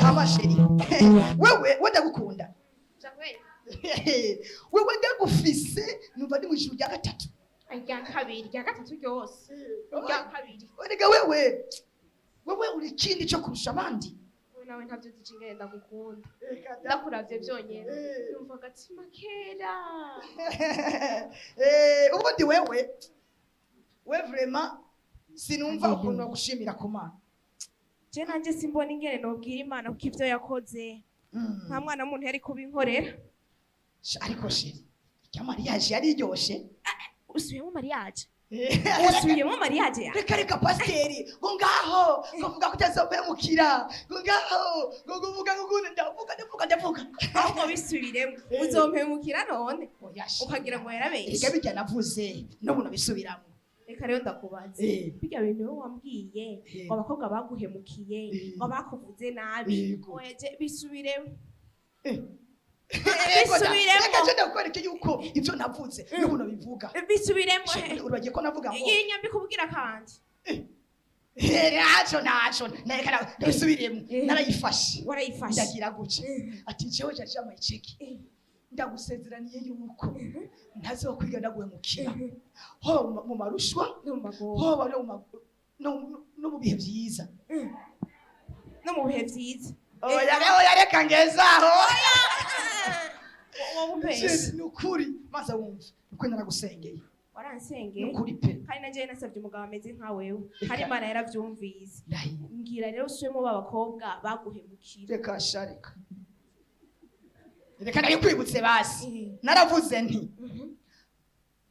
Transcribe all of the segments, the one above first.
Hama chérie, wewe we ndagukunda. Wewe ndagufise numva ndi mu ijuru rya gatatu. Irya kabiri, irya gatatu ryose, irya kabiri. Erega wewe uri ikindi cyo kurusha abandi. Wowe nawe ntabyo uzi ingene ndagukunda. Ndakuravye byonyene numva agatima kera. Ubundi wewe we vraiment sinumva ukuntu bagushimira ku Mana. Je nanje simbona ingene nobwira Imana kuko ivyo yakoze nta mwana w'umuntu yari kubinkorera. Ariko chérie, irya mariage yari iryoshe. Usubiyemo mariage? Usubiyemo mariage ya? Reka reka, pasiteri ngo ngaho ngo vuga ko utazompemukira, ngo ngaho ngo kuvuga ngo ukuntu ndavuga ndavuga ndavuga. Ahubwo bisubiremo. Uzompemukira none? Oya, chérie. Ukagira ngo yarabeshe. Erega bijya navuze n'ubu nabisubiramo. Reka rero ndakubaza. Bijya bintu wowe wambwiye ngo abakobwa baguhemukiye, ngo bakuvuze nabi. Yego. Oya, je bisubiremo. Ego da, Bisubiremo. reka je ndakwereke yuko ibyo navuze n'ubu nabivuga. Bisubiremo. Chérie, uragiye ko navuga ngo Iyi nyambika ubwira kandi. Ntaco ntaco, nareka ndabisubiremo. Narayifashe. Warayifashe. Ndagira gutya ati: "Jewe jaje amayiceki, ndagusezeraniye yuko ntazokwiga ndaguhemukira, hoba mu marushwa, no mu magogo, hoba no mu bihe byiza." No mu bihe byiza. Oya oya, reka ngezaho. Wowe umpeshe. Chérie, ni ukuri maze wumve nukuri naragusengeye. Ni Waransengeye. ukuri pe. Kandi nanjye nasabye umugabo ameze nka wewe, kandi Imana yaravyumvise. Ndahiye. Mbwira rero usubiyemo ba bakobwa baguhemukira. Reka sha, reka reka ndabikwibutse basi. Naravuze nti: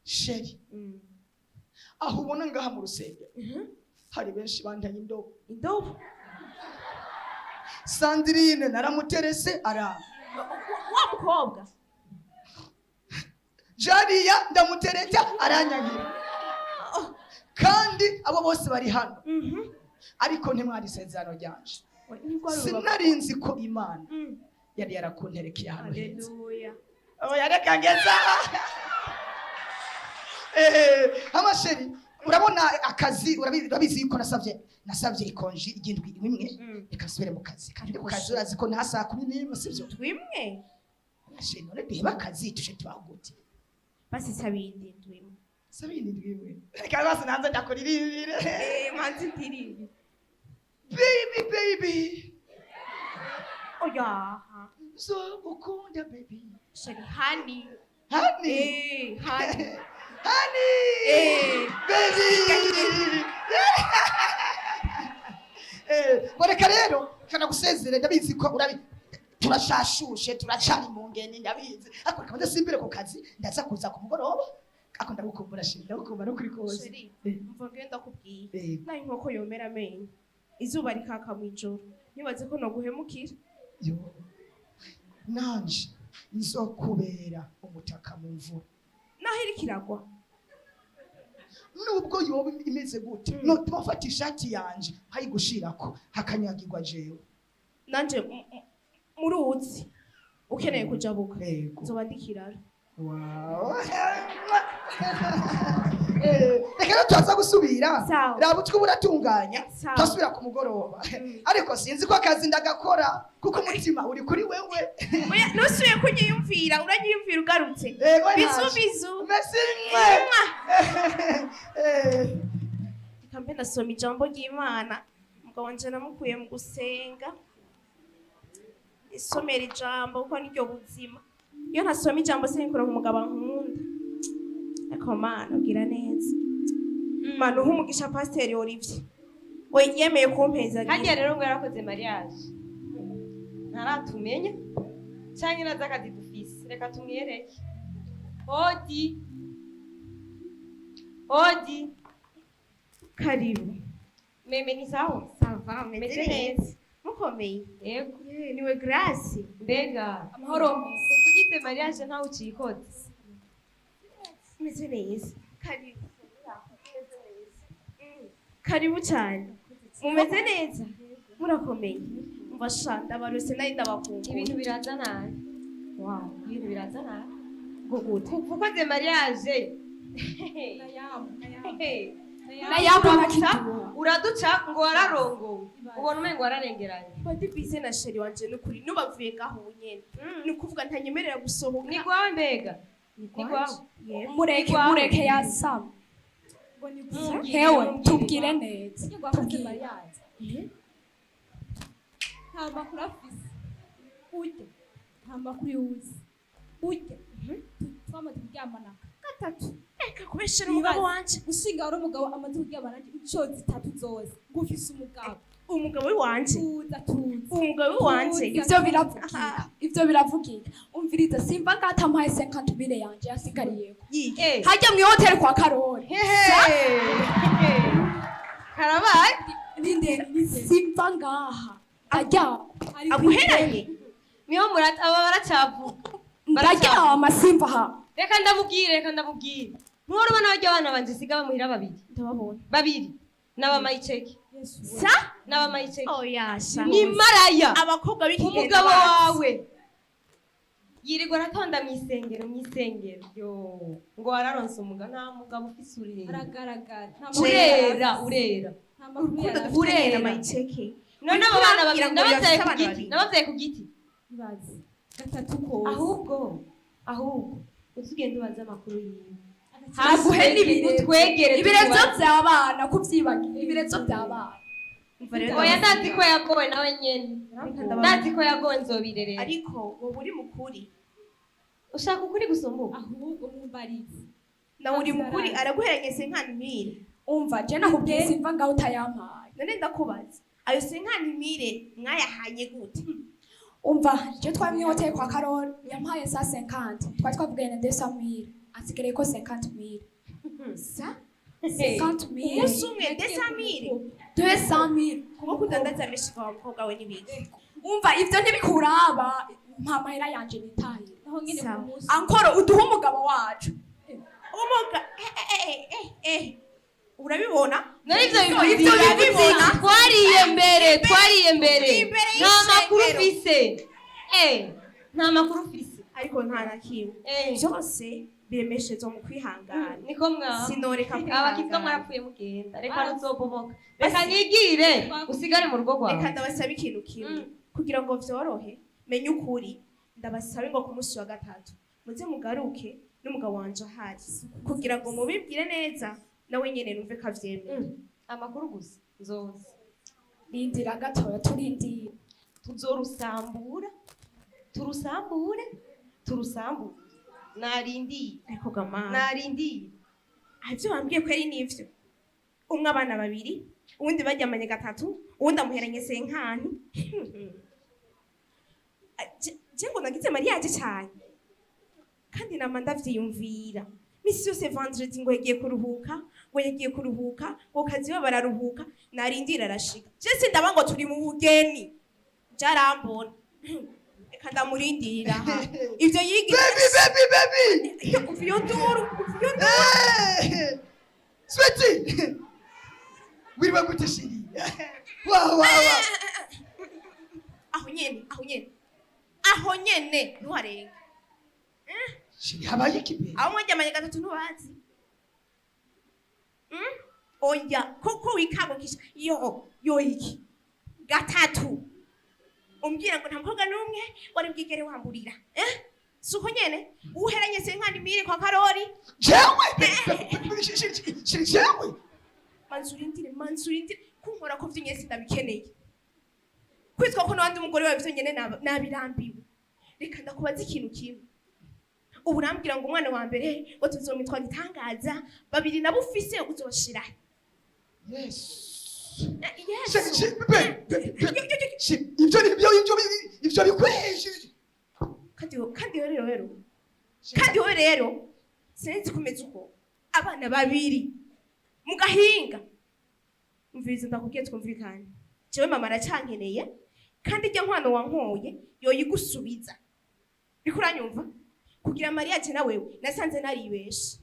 "Chérie, aho ubona ngaha mu rusengero hari benshi bantaye indobo." Indobo? Sandrine naramuterese aranga. Wa mukobwa? Jariya ndamutereta aranyagira, kandi abo bose bari hano, ariko ntimwari isezerano ryanje." Nibwo ari urubavu. Sinari nzi ko Imana yari yarakunterekeye ahantu heza. Haleluya. Oya, reka ngeza. Hama chérie, urabona akazi, urabizi yuko nasavye ikonji igindwi imwe. Reka nsubire mu kazi, kandi mu kazi urazi ko nta saa 11, sivyo? Twimwe. Chérie, none duheba akazi tuje tubaho gute? Basi sabindi ndwimwe. Sabini ndwimwe, reka basi nanze ndakuririmbire. Eh, manzi ndirimbi. Baby, baby. Oya. Nzogukunda baby. Chérie, honey. Honey. Eh, honey. Honey. Baby. Reka rero kana gusezere, ndabizi ko urabi turashashushe, turacari mu ngeni, ndabizi, ariko reka ndasimbire ku kazi, ndaza kuza ku mugoroba. Ako ndagukumbura chérie, ndagukumbura no kuri kose. Chérie, umva ngewe ndakubwiye. Yego. Naho inkoko yomera amenyo, izuba rikaka mw'ijoro, ntibaze ko noguhemukira. Yo, nanje nzokubera umutaka mu mvura. Naho iriko iragwa? Nubwo yoba imeze gute, notuma mfata ishati yanje nkayigushirako hakanyagirwa jewe. Nanje muruzi ukeneye kujabuka, Yego. nzoba ndi kiraro. Wow. Reka rero turaza gusubira. Sawa. Raba utwo uratunganya. Sawa. Turasubira ku mugoroba, ariko sinzi ko akazi ndagakora kuko umutima uri kuri wewe. Oya, ntusubiye kunyiyumvira, uranyiyumvira ugarutse. Yego, Bisous. ntaje. Bisous. Merci mwe. Reka mbe ndasoma ijambo ry'Imana. Umugabo wanje namukuye mu gusenga, isomera ijambo kuko niryo buzima. Iyo ntasoma ijambo sinkura ku mugabo ankunda. Ariko Mana ubwira neza, Mana uha umugisha Pasiteri Olivier we yemeye kumpeza. Harya rero ngo yarakoze mariage, ntaratumenya canke nazi akazi dufise. Reka tumwereke. Odi, odi. Karibu. Meme, ni sawa? Ça va? Meze neza. Mukomeye? Yego. Ye, niwe Grace? Mbega Amahoro. uvugize mariage ntawe ucikoze? Meze neza, karibu, karibu cyane. Mumeze neza, murakomeye? Umva sha, ndabarose nari ndabakumbuye. Ibintu biraza nabi. Wow, ibintu biraza nabi. Ngo gute? Kuva ukoze mariage. Nayambu ntakiduha. Uraduca ngo wararongowe, ubona umengo wararengeranye. Ndi bize na chéri wanje, nukuri nubavuye ngaho ubu nyene, ni ukuvuga ntanyemerera gusohoka. Ni gwawe mbega? Ni gwawe? Yego. Mureke, mureke yasama. Hewe, tubwire neza, tubwire. Nta makuru afise urya, nta makuru yuzi urya. Twamaze kuryamana gatatu. Reka kubeshera umugabo wanje. Ushinga wari umugabo amaze kuryamana nanje inshuro zitatu zose, ngo ufise umugabo. Umugabo wanje. Tuza, tuza. Umugabo wanje. Ivyo biravugika, ivyo biravugika. Umviriza, simba ngatampaye 50 mille yanje yasigariyeko Eh. hajya mw'ihoteli kwa Karori. Hehe, karabaye. Ninde, ninde? Simva ngaha aryama. Aguheranye. Niho murata aba baracavuga. Ndaryama, simva aha. Reka ndamubwire, reka ndamubwire. Ntuhora ubona barya abana banje siga bamuhira babiri? Ndababona. Babiri n'abamayiceke. Sa. N'abamayiceke. Oya sha. Ni maraya. Abakobwa b'iki gihe Umugabo ndabazi. wawe yirirwa aratonda mw'isengero, mw'isengero yo ngo wararonse umugabo. Nta mugabo ufise, urera. Aragaragara, nta makuru Urera, yari urera. afise. Nta makuru Urukundo yari afise. dufitanye na Urera. Mayiceke. None abo bana babiri Urambwira ngo nababyaye yafise ku abana giti? babiri. Nababyaye ku giti. Ibaze gatatu kose. Ahubwo uzugenda ubaze amakuru yiwe. Aguhe n'ibirezo. Utwegere. Ibirezo tukubaze. vy'abana, kuvyibagira ibirezo vy'abana. Umva rero. Oya, ndazi ko yagowe nawe nyene. Reka ndabaza. Ndazi ko yagowe, nzobirerera. Ariko wowe uri mukuri. Ushaka ukuri gusumba uku? Ahubwo mumbarize. Nawe uri mukuri, araguheranye 50 mille. Umva, je nakubwiye, simva ngaho utayampaye. None ndakubaza, ayo 50 mille mwayahanye gute? Umva, je twari mw'ihoteli kwa Karori, yampaye 150, twari twavuganye na 200 mille, asigariyeko 50 mille. Sa. 50 mille. Umunsi umwe 200 mille? 200 mille. Kuba kudandaza ameshiga wa mukobwa we n'ibiki? Umva, ivyo ntibikuraba, mpa amahera yanje nitahire. Naho nyine ku Sawa. munsi. Ankoro uduhe umugabo wacu. Umuga eh eh eh eh, urabibona? None ivyo Ivyo bivuze bivuze. Twariye mbere, twariye mbere. Imbere Nta makuru y'ishengero. ufise, eh, nta makuru ufise. Ariko nta na kimwe. Byose biremeshezwa mu kwihangana. Niko mwa Sinoreka abakizwa kwihangana. mwarapfuye mugenda. Reka ruzobomoka, reka nigire, usigare mu rugo rwawe. Reka ndabasaba ikintu kimwe. Kugira ngo vyorohe menye ukuri, ndabasabe ngo ku munsi wa gatatu muze mugaruke n'umugabo wanje ahari, kugira ngo mubibwire neza, nawe nyene numve ko avyemera. Amakuru gusa nzoza. Rindira gatoya, turindira. Tuzorusambura, turusambure, turusambure, narindiye. Ariko gamana, Narindiye. ivyo wambwiye ko ari nivyo? Umwe abana babiri, uwundi baryamanye gatatu, uwundi amuheranye 50. Je ngo nagize mariage cyane, kandi nama ndavyiyumvira misi yose vendredi ngo yagiye kuruhuka, ngo yagiye kuruhuka, ngo kazi we bararuhuka. Narindira arashika, je sindaba ngo turi mu bugeni, jarambona. Reka ndamurindirira aha ivyo yigize. Baby, baby, baby! Umva iyo nduru, umva iyo nduru. Hey! Sweetie! Wiriwe gute, chérie? Wa wa wa! Aho nyene, aho nyene, aho nyene, ntuharenge. Chérie, habaye iki be? Aho mwaryamanye gatatu ntubazi? Mm? Oya, koko wikangukisha yo yo iki gatatu, umbwira ngo nta mukobwa n'umwe wari bwigere wamburira, eh? Si uko nyene uheranye 50 mille kwa Karori? Jewe! Chérie, jewe! Manzi urindire, manzi urindire, kunkora ko vyonyene sindabikeneye, kwitwa ko n'abandi umugore wawe vyonyene nabirambiwe. Reka ndakubaza ikintu kimwe. Ubu urambwira ngo umwana wa mbere ngo tuzomitwa gitangaza, babiri nabo ufise uzobashirahe? Yes. Eh, yes. Chérie, chérie, be, be, be. Chérie, ivyo ni byo, ivyo bikwiye. Chérie. Kandi rero kandi wowe rero sinzi kumeza uko abana babiri mu gahinga. Umviriza ndakubwiye, twumvikane. Jewe mama aracyankeneye, kandi irya nkwano wankoye yoyigusubiza. Uriko uranyumva? Kugira mariage na wewe nasanze naribeshe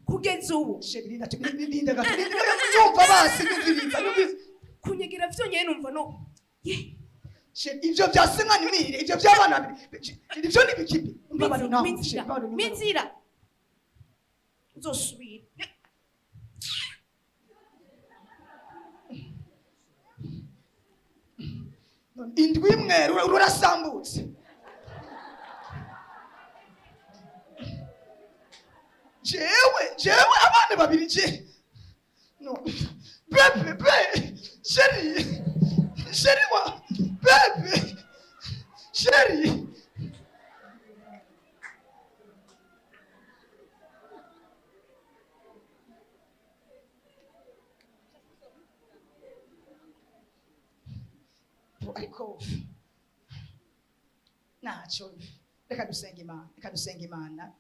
kugeza ubu. Chérie, linda, linda gato. Linda, nyumva basi, nyumviriza, nyumviriza. Kunyegera vyonyene numva no ye. Chérie, ivyo vya 50 mille, ivyo vy'abana babiri, ivyo ni bikipi? Mbabaro nawe, Minzira. chérie, mbabaro. Minzira, uzosubira. Indwi imwe rurasambutse. Jewe abana babiri je no bébé, bé chéri, chéri wa bébé, chéri. Ariko ntacyo, reka dusenga Imana, reka dusenga Imana.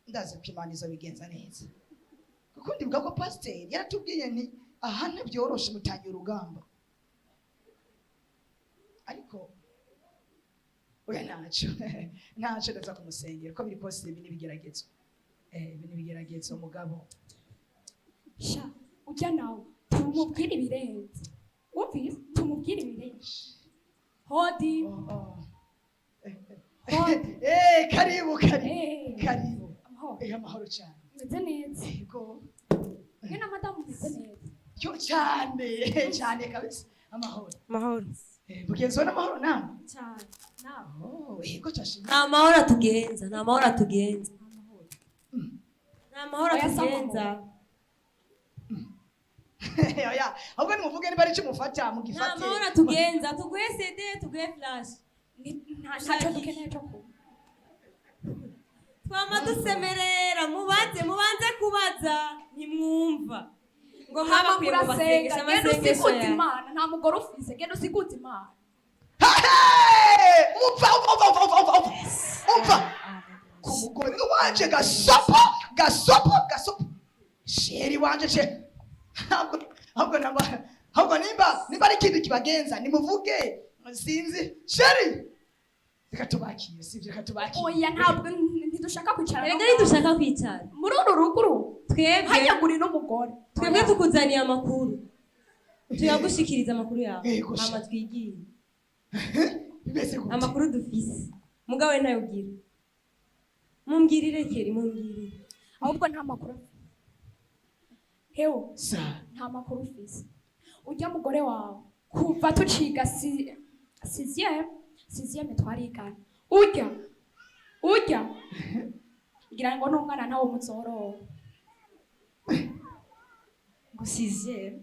Ndazi ko Imana izobigenza neza, kuko ndibuka ko pasiteri yaratubwiye nti aha ntibyoroshe, mutangiye urugamba. Ariko oya, ntacyo, ntacyo, ndaza kumusengera. Uko biri kose ibi n'ibigeragezo, ibi n'ibigeragezo mugabo. Sha, ujya nawe tumubwire ibirenze, wumvise? Tumubwire ibirenze. Hodi! Oh, oh. Hodi! Karibu, karibu. Karibu. Amahoro? Amahoro cyane. Meze neza? Yego. Mwe na madamu meze neza? Yo, cyane cyane kabisa, amahoro. Mahoro. Mugenzi we n'amahoro namwe? Cyane, nawe? Oh, yego, cyashimye. Nta mahoro atugenza, nta mahoro atugenza, nta mahoro Oya, si atugenza. Oya, ahubwo nimuvuge niba ari icyo mufata Nta mugifate. mahoro atugenza. Tuguhe CD, tuguhe flash? Ntacyo dukeneye cyo kunywa. Twama dusemerera, mubaze, mubanze kubaza, ntimwumva ngo Hama mwabakwiye mu urasenga, masengesho genda amasengesho usiguze yawe. Imana. Nta mugore ufise, genda usiguze Imana. Hey! Umva, umva, umva, umva, umva, umva, umva ku mugore wanje, gasopo, gasopo, gasopo, chéri wanje, che ahubwo ahubwo nimba ari ikindi kibagenza nimuvuge, sinzi. Chéri, reka tubakire, sibyo? Reka tubakire. Oya, ntabwo, ntidushaka kwicara. Erega ntidushaka kwicara muri uru ruguru. Twebwe Hajya ngo uri n'umugore. Twebwe tukuzaniye amakuru, tuyagushikiriza amakuru yawe. Yego, sha. Hama twigiye. Bimeze gute? Amakuru dufise mugabo we ntayo ugira. Mumbwirire keri, mumbwirire. Ahubwo nta makuru afise hewe. Sa. Nta makuru ufise. Ujya mugore wawe, kuva tuciga sixième, sixième twarigana, ujya ngira ngo n'umwana ntawo muzorora. Ngo sixième?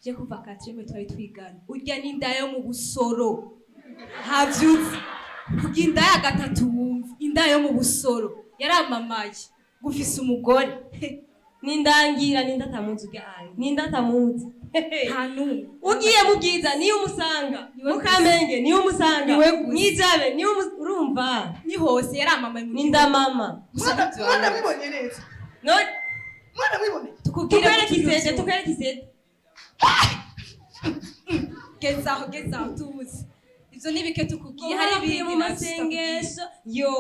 Je kuva quatrième twari twigana. Urya n'inda yo mu Busoro, ntavyuzi kugira inda ya gatatu. Wumva inda yo mu Busoro yaramamaye, gufise umugore. Nindangira, ninda atamuzi urya ayi, ninda atamuzi? Nta n'umwe. Ugiye mu Bwiza niyo umusanga. Niwe. Mu Kamenge niyo umusanga. Niwe gusa. Mwijabe niyo urumva. Ni hose yaramamaye mu gihugu. Ninda mama. Mwana, mwana mwibonye neza? No. Mwana mwibonye? Tukubwire. Tukwereke isede, tukwereke isede. Gezaho, gezaho, tuzi ivyo nibike tukubwiye. Hari hari ibindi mu navyo. Masengesho yo,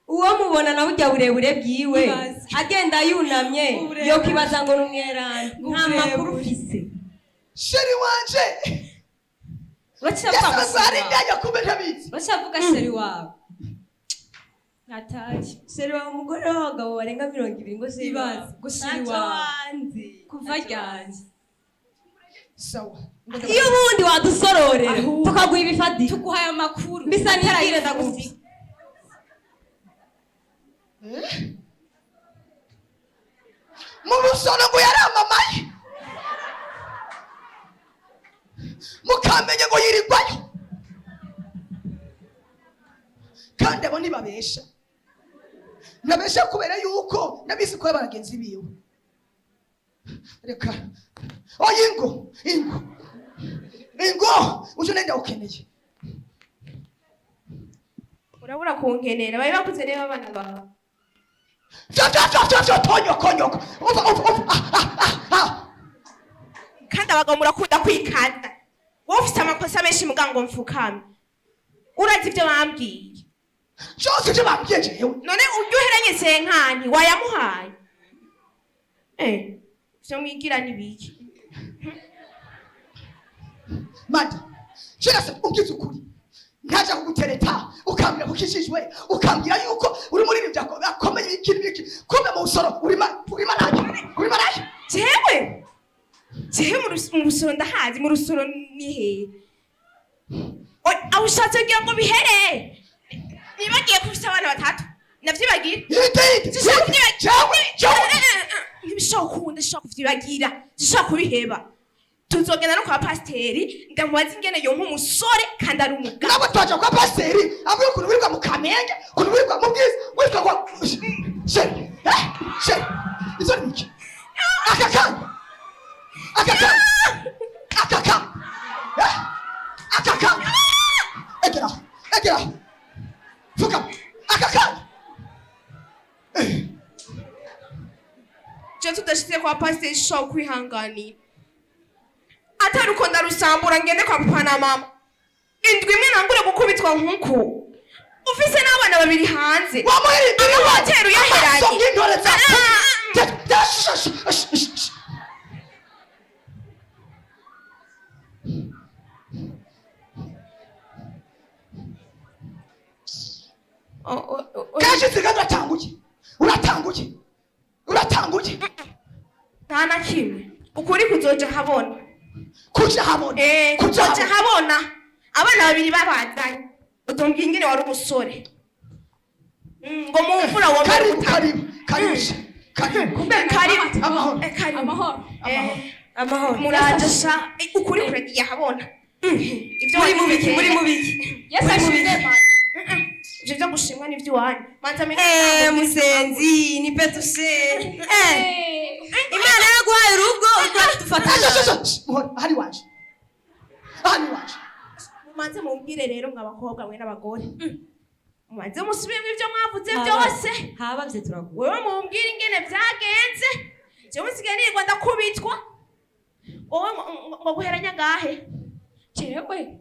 uwo mubona nawe ujya burebure bwiwe. Ibaze. Agenda yunamye. Uburebure. Yokibaza ngo ni umweranda. Nta Uburebure. makuru ufise. Chéri wanje. Uracavuga. Yasanzwe ari indaya, kumbe ntabizi. Uracavuga chéri wawe natari. Chéri wawe, umugore w'abagabo barenga 20, ngo chéri wawe. Ibaze, ngo chéri Ntaco wawe. wanzi. Kuva ryanje. Sawa. Iyo ubundi wadusororera Ahubwo. tukaguha ibifatika. Tuguhaye amakuru. Mbisa nibwire ndagufise. Eh? Mu Busoro ngo yaramamaye, mukamenye ngo yirirwayo, kandi abo ntibabesha, ntabesha kubera yuko ndabizi ko bagenzi biwe. Reka, oya, ingo, ingo, ingo, uje nenda ukeneye. Urabura kunkenera, bari bakuze niba abana bawe. Vyo vyo vyo vyo vyo, tonyoko nyoko, umva, umva, umva, ah ah ah ah. Kandi abagabo murakunda kwikanda. Wowe ufite amakosa menshi, mugango mfukame. Urazi ibyo bambwiye? Byose ibyo bambwiye jewe? None urya uheranye senkani wayamuhaye? Ivyo mwigira ni biki? Mada kirasa, umbwize ukuri, ntaja kugutereta, ukambwira ko ukijijwe, ukambwira yuko uri muririmbyi akomeye, iki n'iki, kumbe mu Busoro uri maraya, uri maraya. Jewe mu Busoro ndahazi. Mu Rusoro ni hehe? Aho ushatse kugira ngo bihere. Nibagiye ko ufise abana batatu. Navyibagiye. Yitinde. Sinshobora kuvyibagira. Jewe, jewe. Ntibishobora gukunda, sinshobora kuvyibagira. Sinshobora kubiheba. Tuzogenda no kwa pasiteri, ndamubaza ingene yonka umusore kandi ari umugabo. Nabo twaja kwa pasiteri, avuye ukuntu wirirwa mu Kamenge, ukuntu wirirwa mu Bwiza, wirirwa kwa chérie, eh, chérie, izo ni iki? Aka kanya, aka kanya, aka kanya, eh, aka kanya, egera, egera, fuka, aka kanya. Je tudashitse kwa pasiteri sinshobora kwihanganira. Atari uko ndarusambura ngende kwa papa na mama. Indwi imwe nangure gukubitwa nkuku. Ufise n'abana babiri hanze. Wamuhirimbiri. Amahoteli uyaheranye. Amaso nk'intore za Ah! Kenshi nsigaye uratanguye, uratanguye, uratanguye. Nta na kimwe. Ukuri kuzoja habona. Kuja habona. Eh, kuja kuzoja habona. habona. Abana babiri babazanye. Uzombwira ingene wari umusore. Ngo mu mvura womere Karibu, gutaka. karibu, karibu, karibu. Karibu. Amahoro. Eh, karibu. Amahoro. Eh, Amahoro. muraje sha. Ukuri kuragiye habona. Ivyo Muri mu wagize biki? Muri kera. mu biki? Yesu Muri mu ashimwe biki? mada. Ivyo vyo gushimwa ni ivy'iwanyu. Manza menye. Eh, musenzi ni petushe. Eh, Imana yaraguhaye urugo dufata. Muhore, ahari wanje, ahari wanje. Mumanze mumbwire rero mwa bakobwa mwe n'abagore. Mumanze musubiremo ivyo mwavuze byose. Habavye turaguha. Wewe mumbwire ingene vyagenze. Jewe nsigaye nirirwa ndakubitwa. Wowe ngo guheranya ngahe? Jewe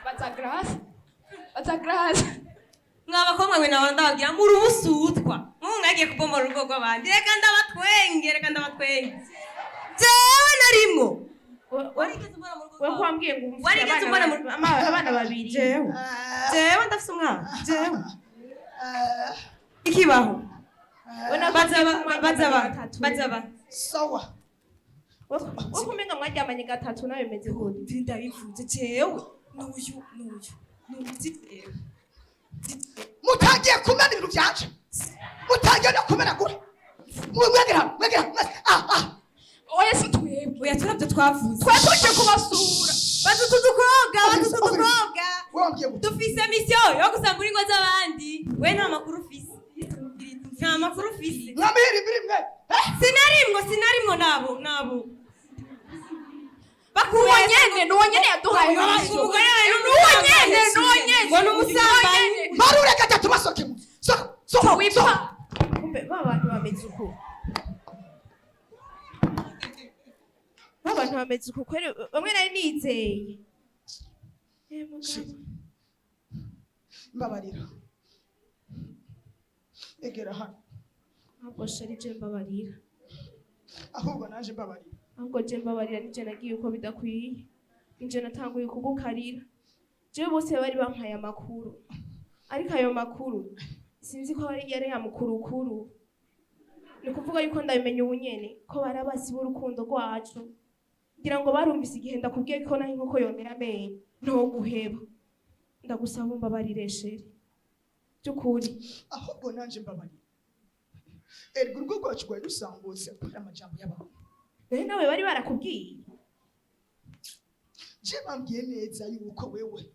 baza Grace, baza Grace. Mwa bakobwa mwe nawe ndababwira muri ubusutwa. Mubu mwagiye kubomora urugo rw'abandi. Reka ndabatwenge, reka ndabatwenge. Jewe narimwo. Warigeze umbona mu rugo Wewe rwawe? ko wambwiye ngo umfise Warigeze abana umbona mu abana babiri. Jewe. Jewe ndafise umwana. Jewe. Ikibaho. Wewe nawe Baza ko ba, baza ba, gatatu. baza ba. Sawa. Wewe kumenga mwaryamanye gatatu nawe bimeze gute? Ndabivuze jewe n'uyu n'uyu n'uyu jewe. Mutangiye kumena ibintu byanje, mutangiye no kumenagura. Mwegera hano, mwegera hano, mwese. Ah, ah. Oya, si twebwe. Oya, turabyo twavuze. Twari tuje kubasura. Baza utu dukobwa, baza utu Office, dukobwa. Wewe wambwiye gute? Dufise mission yo gusambura ingo z'abandi. We nta makuru ufise. Nta makuru ufise. Mwamihirimbiri mwe, eh? Sinarimwo, sinarimwo nabo, nabo. Nuwo nyene, nuwo nyene yaduhaye Umugore umugore. wawe ni Nuwo nyene, umusambanyi. nuwo nyene. Ngo ni umusambanyi. Marure gatatu, basoke mu soka, soka, Wipfa. soka. Kumbe ba bantu bameze uku. Ba bantu bameze uku kweri bamwe nari nizeye. Eh, mugabo. Mbabarira, egera hano. Ahubwo chérie je mbabarira. Ahubwo naje mbabarira. Ahubwo je mbabarira nije nagiye uko bidakwiye. Nije natanguye kugukarira. Jewe bose bari bampaye amakuru. Ariko ayo makuru sinzi ko ari yari ya mukurukuru. Ni ukuvuga yuko ndabimenya ubu nyene ko bari abasi b'urukundo rwacu. Ngira ngo barumvise igihe ndakubwiye ko naho inkoko yomera amenyo ntoguheba. Ndagusaba umbabarire chérie. By'ukuri. Ahubwo nanje mbabarira. Erega urugo rwacu rwari rusambutse kubera amajambo y'abantu. Nawe nawe bari barakubwiye. Je bambwiye neza yuko wewe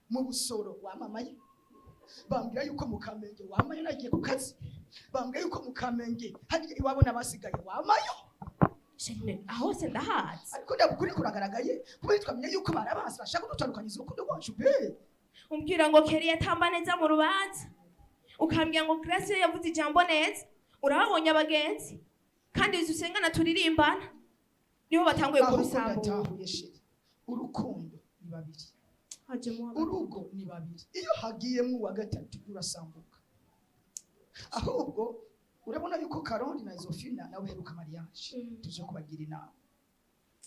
mu Busoro wamamaye, bambwira yuko mu Kamenge wamayo nagiye ku kazi, bambwira yuko mu Kamenge hariya iwabo n'abasigaye wamayo. Chérie, aho hose ndahazi. Ariko ndabukuri kuragaragaye kuko twamenye yuko barabansi bashaka kudutandukanyiriza urukundo rwacu be. Umbwira ngo Kelly yatamba neza mu rubanza, ukambwira ngo Grace yavuze ijambo neza. Urababonye abagenzi kandi izi usengana turirimbana niho batanguye Ahubwo kurusambura. ndatahuye chérie, urukundo ni babiri, Hajemo abagabo. urugo ni babiri, iyo hagiyemo uwa gatatu rurasambuka. Ahubwo urabona yuko Karoli na Zofina nawe heruka mariage, tuje kubagira inama.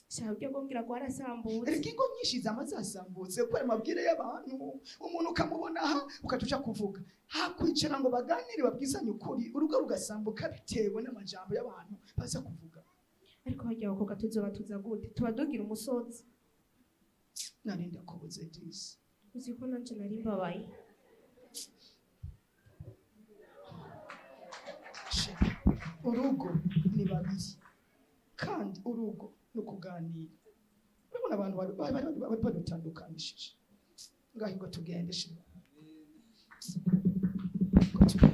Shaka ugiye kumbwira ko warasambutse. Erega ingo nyinshi zama zasambutse kubera amabwire y'abantu. Umuntu ukamubona aha ukaca uja kuvuga, hakwicara ngo baganire babwizanye ukuri, urugo rugasambuka bitewe n'amajambo y'abantu baza kuvuga. Ariko harya abakobwa tuzoba tuza gute? Tuba dugira umusozi. Nari ndakubuze disi. Uzi ko nanje nari mbabaye. Chérie, urugo ni babiri kandi urugo ni ukuganira. Urabona abantu bari badutandukanishije ngaho. Ngo tugende, chérie, ngo tugende.